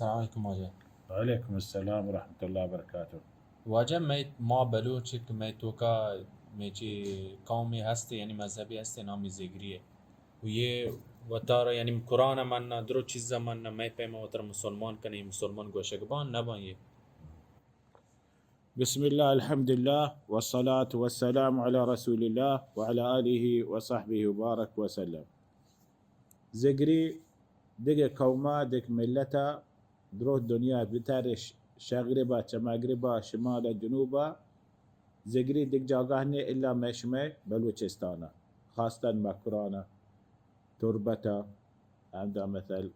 السلام علیکم واجہ۔ وعلیکم السلام ورحمۃ اللہ وبرکاتہ۔ واجہ، مئے، ما بلوچ کہ مئے توکا مئے چی قومی ہستے، یعنی مذہبی ہستے، نامی زگری ہے۔ و یہ وتارا یعنی قرآن مننا، درو چیزا مننا، مئے پیما وتر مسلمان کنے، مسلمان گوشگ بان نبان یہ۔ بسم اللہ، الحمدللہ، والصلاة والسلام علی رسول اللہ وعلی آلہ وصحبہ وبارک وسلم۔ زگری دگہ قوما، دگہ ملتا، درو دنیا بتر، ش-، شغربا چہ مغربا، شمالا جنوبا، زگری دگہ جاگہ نے الا مئے شمئے بلوچستانا، خاصتاً مکرانا، تربتا، ہمدا مثل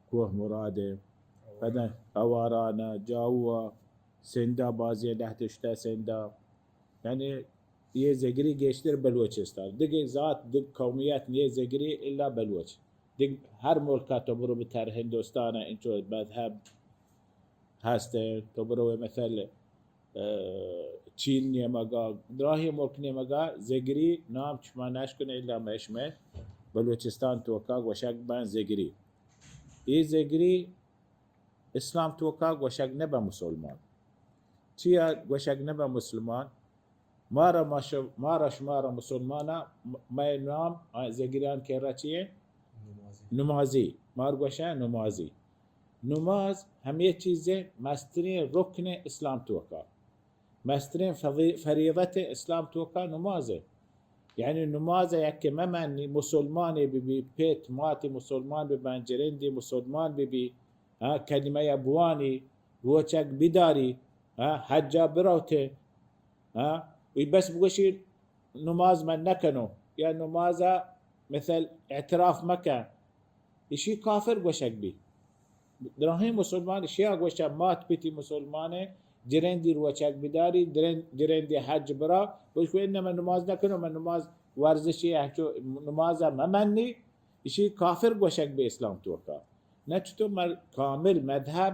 کوہ مراد، پدا آواران، جاؤ، سندھ ء بازیں لہتے شتہ سندھ ء۔ یعنی یہ زگری گیشتر بلوچستان۔ دگہ ذات، دگہ قومیت نیہ زگری الا بلوچ۔ دگہ ہر ملک ء تو برو بتر ہندوستان ء انچو مذہب ہست۔ تو برو مثل، اه، چین نیمگا، دراہیں ملک نیمگا زگری نام شما نشکنے الا مئے شمئے بلوچستان توکا گوشگ بن زگری۔ اے زگری اسلام توکا گوشگ نہ بہ مسلمان۔ چیا گوشگ نہ بہ مسلمان؟ مارا ما ش-، مارا شمارا مسلمانا م-، مئے نام آ زگریان کرا چیے؟ نمازی۔ نمازی۔ مار گوشہ نمازی۔ نماز ہمے چیزے مستریں رکن اسلام توکا۔ مستریں فضی-، فریضت اسلام توکا نماز ہے۔ یعنی نماز یک کہ ممنی، مسلمانے ببی، پیت ماتی مسلمان ببن، جرندی مسلمان ببی، ہاں، کلمہ ء بوانی، روچگ بداری، ہاں، حجا بروتے، ہاں، وی بس بگوشی نماز من نکنو، یا نماز مثل اعتراف مکن، اشی کافر گوشگ بی۔ دراہیں مسلمان اشیا گوشا مات پتی مسلمان ہے، جرندی روچگ بداری، درن-، جرندی حج برا، بگوش کو انما نماز نکنو، من نماز ورزشی ہچو نماز ممنی، اشی کافر گوشگ بی اسلام توکا۔ نہ چطور مر-، کامل مذہب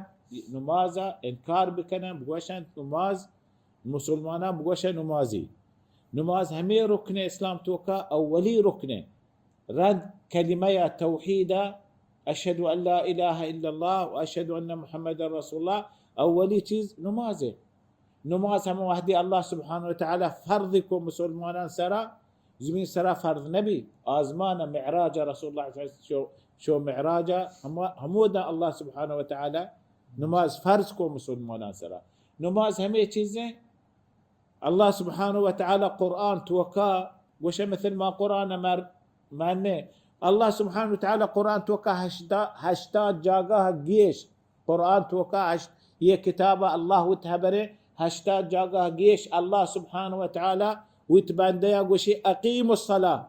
نماز ء انکار بکنن، بگوشن نماز، مسلمانان بگوشن نمازی۔ نماز ہمے رکن اسلام توکا اولی رکن۔ رند کلمہ توحید، اشہد ان لا الہ الا اللہ و اشہد ان محمد رسول اللہ، اولی چیز نماز ہے۔ نماز ہمے وہدی اللہ سبحانہ و تعالی فرض کو مسلمانان سرا، زمین سرا فرض نبی، آزمان معراج رسول اللہ صلی اللہ علیہ وسلم شو، شو معراج، ہمو-، ہمودا اللہ سبحانہ و تعالی نماز فرض کو مسلمانان سرا۔ نماز ہمے چیزیں اللہ سبحانہ و تعالی قرآن توکا گوشے، مثل ما قرآن مر-، مانے، اللہ سبحانہ و تعالی قرآن توکا ہشتا-، ہشتاد جاگہ گیش قرآن توکا ہشت، یہ کتاب اللہ وت ہبرے ہشتاد جاگہ گیش اللہ سبحانہ و تعالی وت بندیا گوشی، اقیم الصلاة،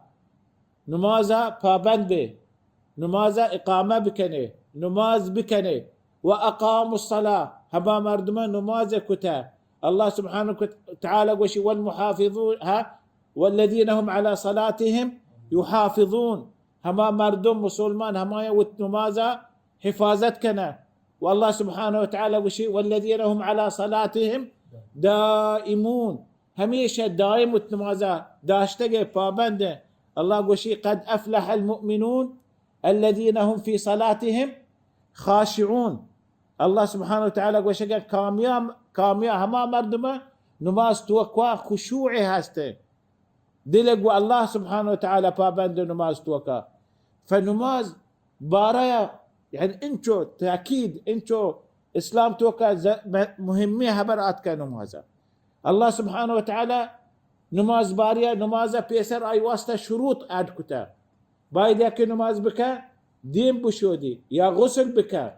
نمازا پابند بے، نمازا اقامہ بکنے، نماز بکنے، و اقام الصلاة، ہما مردمہ نماز کتہ۔ اللہ سبحانہ و تعالی گوشی، والمحافظون، ہا، والذین هم علی صلاتهم یحافظون، ہما مردم مسلمان ہمایا وت نمازا حفاظت کنہ۔ و اللہ سبحانہ و تعالی گوشی، والذین هم علی صلاتهم دائمون، ہمیشہ دائم وت نمازا داشتگ پابند۔ اللہ گوشی، قد افلح المؤمنون الذین هم فی صلاتهم خاشعون۔ اللہ سبحانہ و تعالی گوشگ کامیاب، کامیاب ہما مردم نماز توکا خشوع ہستے۔ دل گو اللہ سبحانہ و تعالی پابند نماز توکا۔ فنماز بارہ، یعنی انچو تاکید، انچو اسلام توکا ز-، م-، مہمی حبر آتکا نمازا۔ اللہ سبحانہ و تعالی نماز باریا، نماز پیسر آئی واسطہ شروط ایڈ کتا۔ باید یکے نماز بکا، دیم بشودی یا غسل بکا۔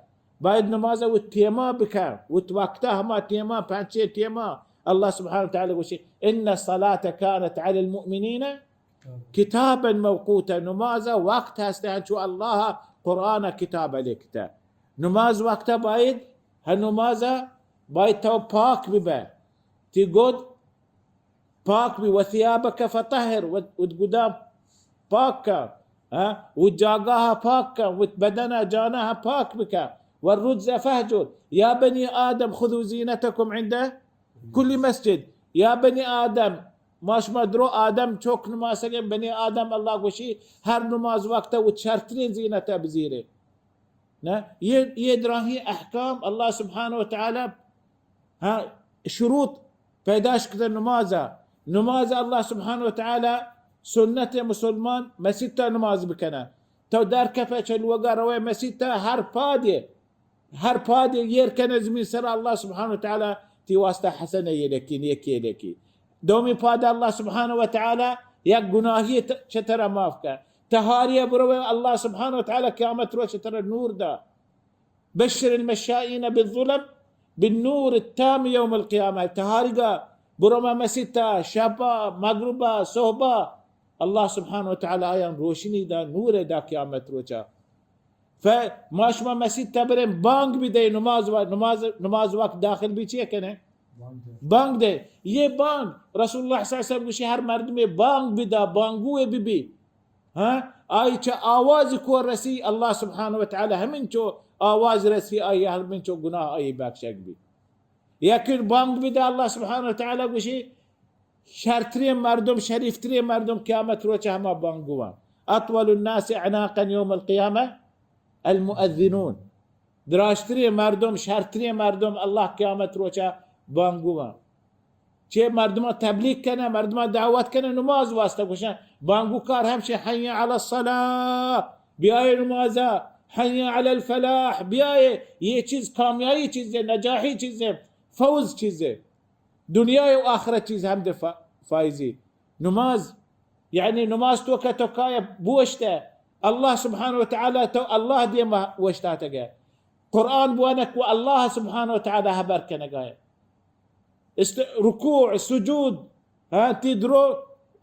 باید نماز وت ٹیما بکا، وت وقتا ہما ٹیما، پنچے ٹیما۔ اللہ سبحانہ و تعالی گوشی، ان الصلاة کانت علی المؤمنین کتابا موقوتا۔ نماز وقت ہستے، ہنچو اللہ قرآن کتاب لکھتا۔ نماز وقتا باید، ہر نماز باید تو پاک ببے۔ تی گد پاک بی، وثیابک فطہر، وت، وت گداں پاک کا، ہاں؟ وت جاگاہ پاک کا، وت بدن جانہ پاک بکا، والرجز فاہجر، یا بنی آدم خذوا زینتکم عند کل مسجد، یا بنی آدم، ما شما درو آدم چوک نماسگیں بنی آدم، اللہ گوشی ہر نماز وقت وت شرترین زینت بزیرے۔ نہ، یہ، یہ دراہیں احکام اللہ سبحانہ و تعالی، ہاں، شروط پیداش کتہ نمازا۔ نماز اللہ سبحانہ و تعالی سنت مسلمان مسیتا نماز بکنہ۔ تو در کپہ چہ لوگا روے مسیتا، ہر پادے، ہر پادے ایر کنہ زمین سرا، اللہ سبحانہ و تعالی تی واسطہ حسنہ یہ لکی، نیکی یہ لکی۔ دومی پاد اللہ سبحانہ و تعالی یک گناہی ت-، چہ ترا معاف کن۔ تہاری بروے اللہ سبحانہ و تعالی قیامت روچ ترا نور دا۔ بشر المشائین بالظلم بالنور التام یوم القیامہ۔ تہاریگا برو ما مسیتا، شپا، مغربا، صحبا، اللہ سبحانہ و تعالی آیان روشنی دا، نور دا قیامت روچا۔ ف-، ما شما مسیتا بریں، بانگ بدے، نماز و-، نماز، نماز وقت داخل بی چی کنے؟ بانگ دے۔ بانگ دے۔ یہ بانگ، رسول اللہ صلی اللہ علیہ وسلم گوشی، ہر مردمے بانگ بدا، بانگوے ببی۔ ہاں؟ آئی چہ آواز کو رسی، اللہ سبحانہ و تعالی ہمینچو آواز رسی، آئی ہمینچو گناہ آئی بخشگ بی۔ یکن بانگ بدا، اللہ سبحانہ و تعالی گوشی، شرترین مردم، شریفترین مردم قیامت روچ ہما بانگوان۔ اطول الناس اعناقا یوم القیامہ المؤذنون۔ دراشترین مردم، شرترین مردم اللہ قیامت روچا بانگوان۔ چہ مردمان تبلیغ کنہ، مردمان دعوت کنہ، نماز واسطہ گوشن۔ بانگوکار ہمشہ، حی علی الصلاة، بیائے نمازا، حی علی الفلاح، بیائے، یہ چیز کامیابی چیزے، نجاحی چیزے، فوز چیزے، دنیا و آخرت چیز ہم دے فا-، فائزی۔ نماز، یعنی نماز تو کہ تو کائے بوشتہ، اللہ سبحانہ و تعالی تو اللہ دیما وشتاتگے۔ قرآن بوانک و اللہ سبحانہ و تعالی حبر کنگائے۔ است-، رکوع، سجود، ہاں، تی درو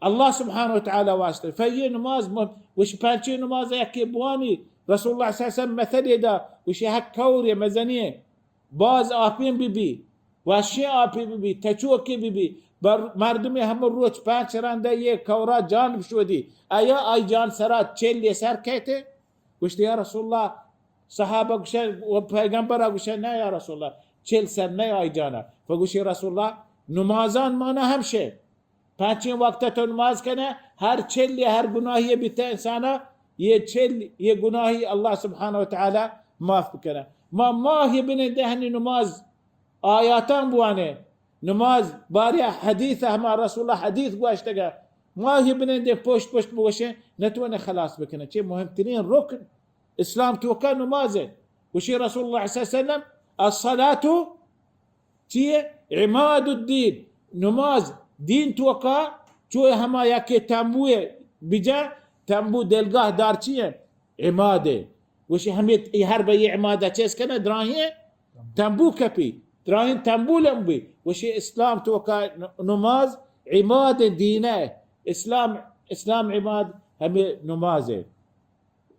اللہ سبحانہ و تعالی واسطہ۔ فیہ نماز م-، وش پنچی نماز یکی بوانی۔ رسول اللہ صلی اللہ علیہ وسلم مثل دا، وش حق کور مزنی، باز آپین بی بی، وشی آپی بی بی، تچوکی بی بی، بر مردمی ہم روچ پنچ رندہ یہ کورا جان بشودی، ایا آئی جان سرا چل یہ سر کہتے؟ گوشت، یا رسول اللہ، صحابہ گوشن، و پیغمبر گوشن، نہ یا رسول اللہ، چل سر نہ آئی جانا۔ فگوشی رسول اللہ، نمازان مانا ہمشے۔ پنچیں وقت تو نماز کنے، ہر چل یا ہر گناہی بیتا انسانا، یہ چل، یہ گناہی اللہ سبحانہ و تعالی معاف بکنے۔ ما ماہ بنے دہنی نماز آیاتاں بوانے، نماز باریا حدیث، ہما رسول اللہ حدیث گوشتگا، ماہ بنے دے پشت پشت بوشے، نتونے خلاص بکنے۔ چہ مہمترین رکن اسلام توکا نماز ہے۔ گوشی رسول اللہ صلی اللہ علیہ وسلم، الصلاة چیے؟ عماد الدین۔ نماز دین توکا چو ہما یکے تنبوے بجا، تنبو دلگاہ دار چیے؟ عمادے۔ گوشی ہمیں ت-، یہ ہر بہ یہ عمادہ چیز کنے، دراہیں تنبو کپی، دراہیں تنبو لمبی۔ گوشی اسلام توکا ن-، نماز عماد دینہ۔ اسلام، اسلام عماد ہمیں نماز ہے۔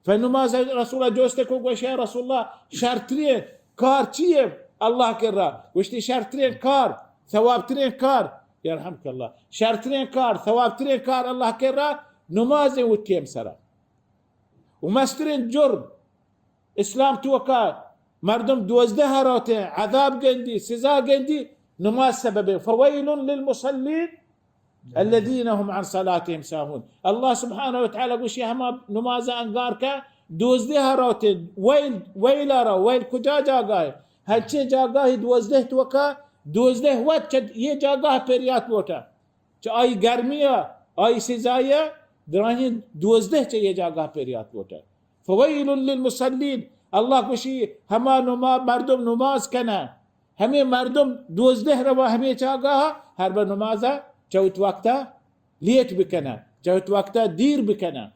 فنماز رسول اللہ جوست کو، گوشی، یا رسول اللہ، شرترین کار چیے اللہ کرا؟ گوشتی، شرترین کار، ثوابترین کار، یرحمک اللہ، شرترین کار، ثوابترین کار اللہ کرا نماز وتی ہمسرا۔ و مسترین جرم اسلام توکا مردم دوزدہ روتیں، عذاب گندی، سزا گندی، نماز سببیں۔ فویل للمصلین الذین هم عن صلاتهم ساهون۔ اللہ سبحانہ و تعالی گوشی، ہما نماز انگار کا دوزدہ روتیں، ویل، ویل را، ویل کجا جاگاہ ہے؟ ہنچیں جاگاہ دوزدہ توکا، دوزدہ وت چہ یہ جاگاہ پریات لوٹا۔ چہ آئی گرمی ء، آئی سزائی ء، دراہیں دوزدہ چہ یہ جاگہ پریات لوٹہ۔ فویل للمصلین، اللہ گوشی، ہما نما-، مردم نماز کنہ، ہمیں مردم دوزدہ روا ہمیں جاگہ، ہر بہ نماز چوت وقتا لیٹ بکنہ، چوت وقتا دیر بکنہ۔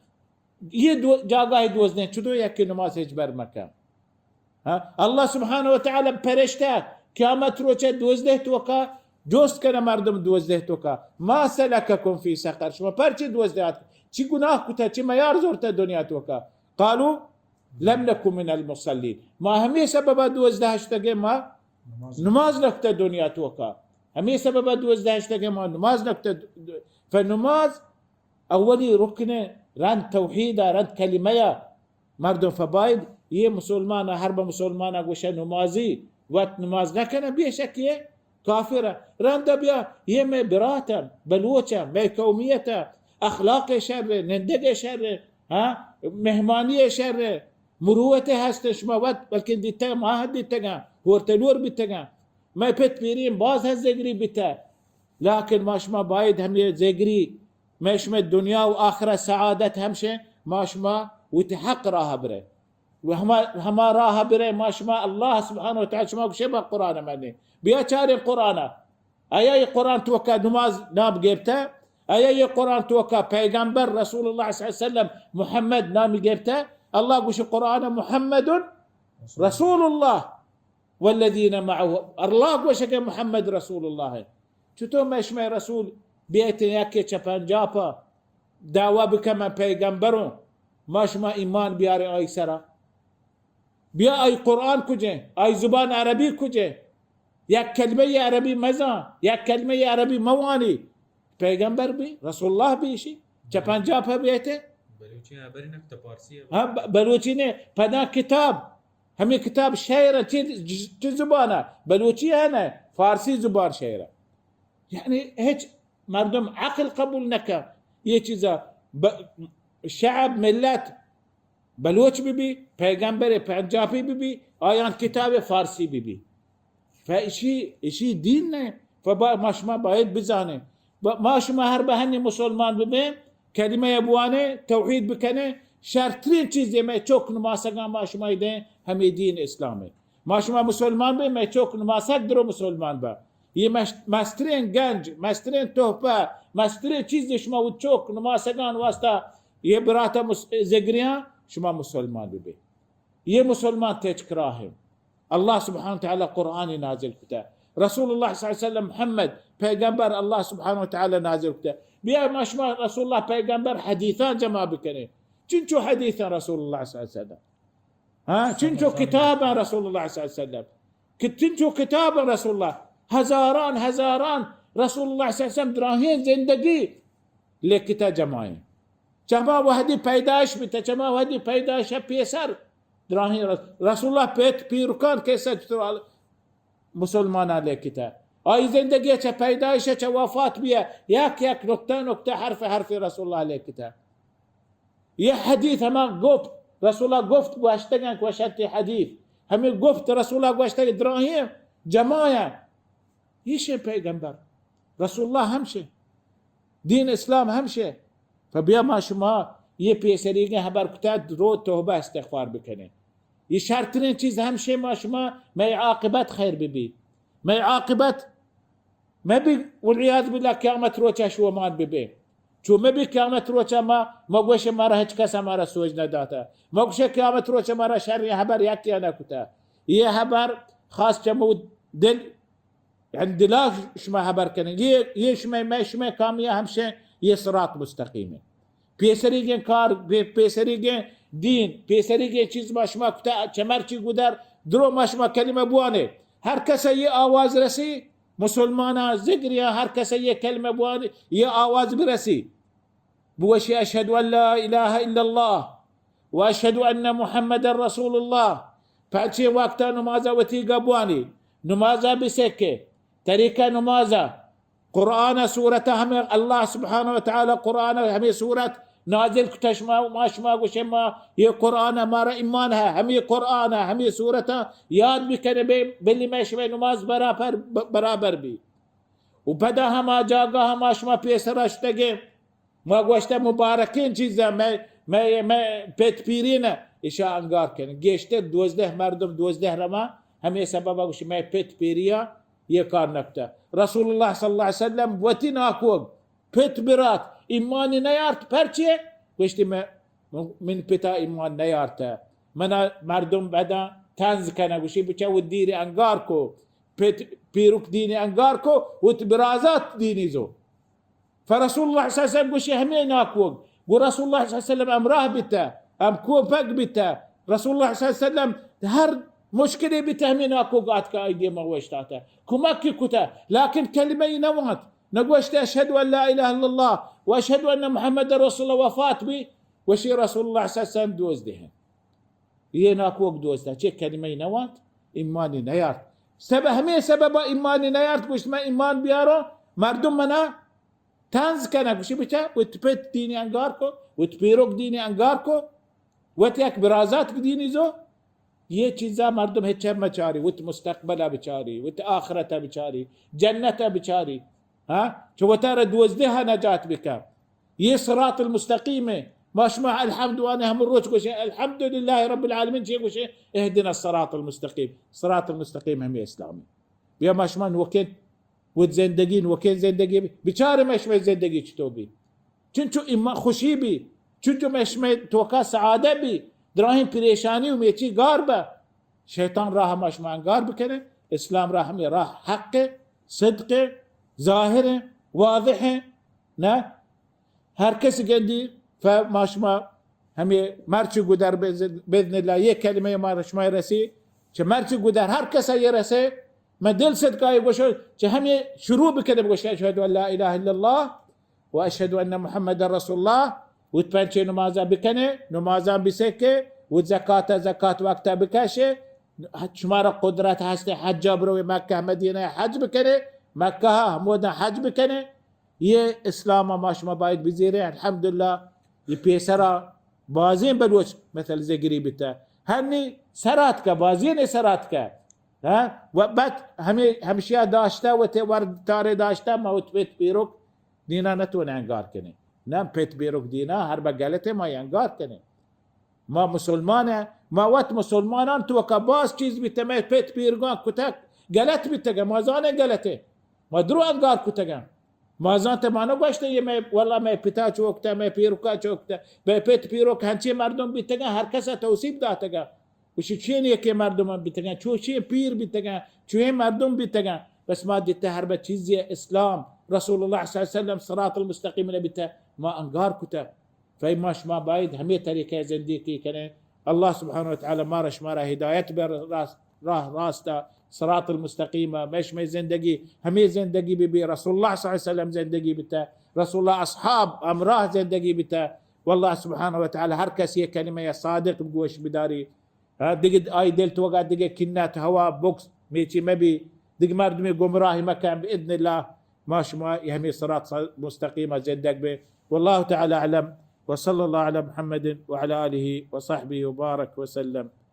یہ دو جاگاہ دوزدہ، چدو یکی نماز ہچبر مکن۔ ہاں؟ اللہ سبحانہ و تعالی پرشتہ قیامت روچہ دوزدہ توکا جوست کنہ مردم دوزدہ توکا، ما سلککم فی سقر، شما پرچی دوزدہ آت؟ چی گناہ کتا، چی میار زورتا دنیا توکا؟ قالوا لم نک من المصلین، ما ہمیں سببا دوزدہ ہشتگے ما نماز نماز نکتا دنیا توکا، ہمیں سببا دوزدہ ہشتگے ما نماز نکتا۔ فنماز اولی رکن رند توحید ء، رند کلمہ ء۔ مردم فباید یہ مسلمان ء، ہر بہ مسلمان ء گوشہ نمازی، وت نماز نہ کنہ، بے شک یہ کافر ء۔ رند ء بیا یہ مئے برات ء، بلوچ ء، مئے قومیت ء، اخلاق ء شر ء، نندگ ء شر ء، ہاں، مہمانی ء شر ء، مروت ہست، شما وت بلکن دیتگ، ما ہم دیتگاں، ہورتلور بیتگاں۔ مئے پت پیریں باز ہست زگری بیتہ، لیکن ما شما باید ہمے زگری، مئے شمئے دنیا و آخرت سعادت ہمشیں، ما شما وتی حق راہ برے۔ و ہما، ہما راہ برے، ما شما اللہ سبحانہ و تعالی شما گوشے با قرآن منے۔ بیا چاریں قرآن۔ آیا یہ قرآن توکا نماز نام گرتہ؟ آیا یہ قرآن توکا پیغمبر رسول اللہ صلی اللہ علیہ وسلم محمد نام گرتہ؟ اللہ گوشی قرآن محمد رسول اللہ والذین معه، اللہ گوشے کہ محمد رسول اللہ ہے۔ چطور مئے شمئے رسول بیت یکے چہ پنجابا دعوی بکن من پیغمبروں، ما شما ایمان بیاریں آئی سرا؟ بیا آئی قرآن کجیں؟ آئی زبان عربی کجیں؟ یک کلمہ عربی مزان، یک کلمہ عربی موانی۔ پیغمبر بی، رسول اللہ بی، اشی چہ پنجاب بیتے۔ بلوچی ہبری نکتہ، پارسی ہبری۔ ہاں، ب-، بلوچی نے، پدا کتاب، ہمیں کتاب شعر چی، چی زبان ہے؟ بلوچی ہے نا، فارسی زبان شعر ہے۔ یعنی ہچ مردم عقل قبول نکا۔ یہ چیزا ب-، شعب، ملت بلوچ بہ بی، پیغمبر پنجابی بہ بی، آیان کتاب فارسی بہ بی۔ پہ اشی، اشی دین نہ، پہ با-، ما شما باید بزانیں۔ با-، ما شما ہر بہنی مسلمان ببیں، کلمہ بوانیں، توحید بکنیں، شرترین چیزے مئے چوک نماسگاں ما شما دیں، ہمیں دین اسلام ہے۔ ما شما مسلمان بیں، مئے چوک نماسگ درو مسلمان با۔ یہ مش-، مسترین گنج، مسترین تحفہ، مسترین چیز شما و چوک نماسگان واسطہ یہ برات مس-، زگریاں شما مسلمان ببے۔ یہ مسلمان تچک راہ ہیں۔ اللہ سبحانہ وتعالی قرآن نازل کتا۔ رسول اللہ صلی اللہ علیہ وسلم محمد پیغمبر اللہ سبحانہ وتعالی نازل کتا۔ بیا ما شما رسول اللہ پیغمبر حدیثاں جمع بکنیں۔ چنچو حدیثاں رسول اللہ صلی اللہ علیہ وسلم؟ ہاں، چنچو کتاب رسول اللہ صلی اللہ علیہ وسلم؟ کہ چنچو کتاب رسول اللہ؟ ہزاران، ہزاران رسول اللہ صلی اللہ علیہ وسلم دراہیں زندگی لکھتا جمعیں۔ چما وحدی پیدائش بیتا، چما وحدی پیدائش پیسر دراہیں رس-، رسول اللہ پیت پیرکان کیسا چطور مسلماناں لیکتہ۔ آئی زندگی چہ پیدائش چہ وفات بیہ، یک یک نکتہ نکتہ، حرف حرف رسول اللہ لیکتہ۔ یہ حدیث ہما گفت، رسول اللہ گفت گوشتگاں، گوشت حدیث۔ ہمیں گفت رسول اللہ گوشتگ دراہیں جماعہ۔ یہ شے پیغمبر۔ رسول اللہ ہم شے۔ دین اسلام ہم شے۔ پہ بیا ما شما یہ پیسریگیں حبر کتہ رو توبہ استغفار بکنیں۔ یہ شرترین چیز ہمشے ما شما مئے عاقبت خیر ببی۔ مئے عاقبت مبی والعیاذ باللہ قیامت روچا شومان ببے۔ چو مبی قیامت روچا ما، ما گوشے مارا ہچ کس مارا سوج نہ داتا۔ ما گوشے قیامت روچا مارا شر حبر یکی نہ کتا۔ یہ حبر خاص چمو دل یعنی دلا شما حبر کنیں۔ یہ، یہ شما، مئے شما کامیاب ہمشے، یہ صراط مستقیم ہے۔ پیسریگیں کار، پی-، پیسریگیں دین، پیسریگیں چیز ما شما کتا، چہ مرچی گدر، درو ما شما کلمہ بوانے۔ ہر کسا یہ آواز رسی، مسلماناں، زگریاں، ہر کسا یہ کلمہ بوانے، یہ آواز برسی۔ بوشی، اشهد ان لا اله الا الله و اشهد ان محمد رسول الله۔ پرچے وقتا نمازا وتی گبوانی، نمازا بسکے، طریقہ نمازا، قرآن سورت ہمیں اللہ سبحانہ و تعالی قرآن ہمیں سورت نازل کتا، شما، ما شما گوشے ما یہ قرآن ہمارا ایمان ہے، ہمیں قرآن ہے، ہمیں سورت یاد بکنے بے، بلی میں شما نماز برابر، برابر بی۔ و پدا ہما جاگہ ہما شما پیسر اشتگے، ما گوشتہ مبارکیں چیزاں، مئے، مئے، مئے پت پیرین اشا انگار کن۔ گیشتر دوزدہ مردم، دوزدہ رما، ہمیں سببا گوشی مئے پت پیریا یہ کار نکتا۔ رسول اللہ صلی اللہ علیہ وسلم وتی ناکوگ، پت برات، ایمانی نیارت، پرچے؟ گوشتی من، من پتا ایمان نیارتا۔ منا مردم بدا طنز کنہ، گوشی بچہ و دیر انگار کو، پت پیرک دین انگار کو، وت برازات دینی زو۔ فرسول اللہ صلی اللہ علیہ وسلم گوشی ہمے ناکوگ۔ گو رسول اللہ صلی اللہ علیہ وسلم ہمراہ بیتہ، ہم کوپگ بیتہ۔ رسول اللہ صلی اللہ علیہ وسلم ہر مشکلے بیتہ ہمے ناکوگ آتکہ آئی دیما اوشتاتہ۔ کمکی کتہ، لیکن کلمہ ای نوانت۔ نگوشتہ اشہد ان لا الہ الا اللہ و اشہد ان محمد رسول اللہ، وفات بی، گوشی رسول اللہ صلی اللہ علیہ وسلم دوزدہ ہیں۔ یہ ناکوک دوست چے کلمہ ای نوانت، ایمانی نیارت۔ سب ہمیں سبب ایمانی نیارت، گوشت من ایمان بیارو، مردم منا طنز کنہ، گوشی بچہ وت پت دینی انگار کو، وت پیرک دینی انگار کو۔ وت یک برازاتک دینی زو، یہ چیزا مردم ہچ مچاری، وت مستقبلا بچاری، وت آخرتا بچاری، جنتا بچاری. ہاں؟ چو وتارا دوزدہ نجات بکا. یہ صراط المستقیم ہے. ما شما الحمد وانے ہم روچ گوشے، الحمدللہ رب العالمین چی گوشے؟ اهدنا الصراط المستقیم. صراط المستقیم ہمیں اسلامی. بیا ما شما نوکیں وت زندگی، نوکیں زندگی بی. بچار مئے شمئے زندگی چطور بی. چنچو ایما خوشی بی، چنچو مئے شمئے توکا سعادت بی، دراہیں پریشانی و میچی گار با. شیطان راہ ما شما انگار بکنیں، اسلام راہ ہمیں راہ حق ہے، صدق ہے، ظاہر ہے، واضح ہے. نہ؟ ہر کس گندی، ف-، ما شما ہمیں مرچی گدر بز-، باذن اللہ یہ کلمہ ما شما رسی، چہ مرچی گدر ہر کس یہ رسے، من دل صدقائی گوشو، چہ ہمیں شروع بکنے بگوشے، اشهد ان لا اله الا الله و اشهد ان محمد رسول الله، وت پنچے نمازا بکنے، نمازا بسکے، وت زکاتا، زکات وقتا بکشے، شمارا قدرت ہستے حجا بروے مکہ مدینہ حج بکنے، مکہ ہمودا حج بکنے، یہ اسلام ما شما باید بزیریں. الحمدللہ، یہ پیسرا بازیں بلوچ مثل زگری بیتا. ہنی سرات کا، بازیں سرات کا. ہاں؟ و بعد ہمیں، ہمشیا داشتا، وتے ورد تارے داشتا، ما وت پت پیروک دینا نتونے انگار کنیں. نہ پت پیروک دینا، ہر با غلطے ما انگار کنیں. ما مسلمان ہیں، ما وت مسلمانان توکا باز چیز بیتے، مئے پت پیرگان کتک، غلط بیتگا، ما زانیں غلطے، ما درو انگار کتگا. ما زانتے ما نگوشتے، یہ مئے، واللہ مئے پتا چوکتا، مئے پیرکا چوکتا، مئے پت پیرک ہنچیں مردم بیتگا، ہر کسا توصیف داتگا. گوشی چین یکے مردم بیتگا، چوشیں پیر بیتگا، چوشیں مردم بیتگا. بس ما دیتے ہر بہ چیزی اسلام، رسول اللہ صلی اللہ علیہ وسلم صراط المستقیم نبیتا، ما انگار کتا. فی ما شما باید ہمیں طریقہ زندگی کنیں. اللہ سبحانہ و تعالی مارا شمارا ہدایت بہ راست، راہ راستا، صراط المستقیم. مئے شمئے زندگی ہمیں زندگی بی، بی رسول اللہ صلی اللہ علیہ وسلم زندگی بیتا، رسول اللہ اصحاب ہمراہ زندگی بیتا. واللہ سبحانہ و تعالی ہر کسی یہ کلمہ یا صادق گوش بداری. ہاں، دگہ آئی دل توکا دگہ کنت، ہوا، بغض، میچی مبی، دگہ مردمی گمراہی مکن، باذن اللہ ما شما یہ ہمیں صراط مستقیم زندگ بے. واللہ تعالی اعلم، وصلی اللہ علی محمد وعلی آلہ وصحبہ وبارک وسلم.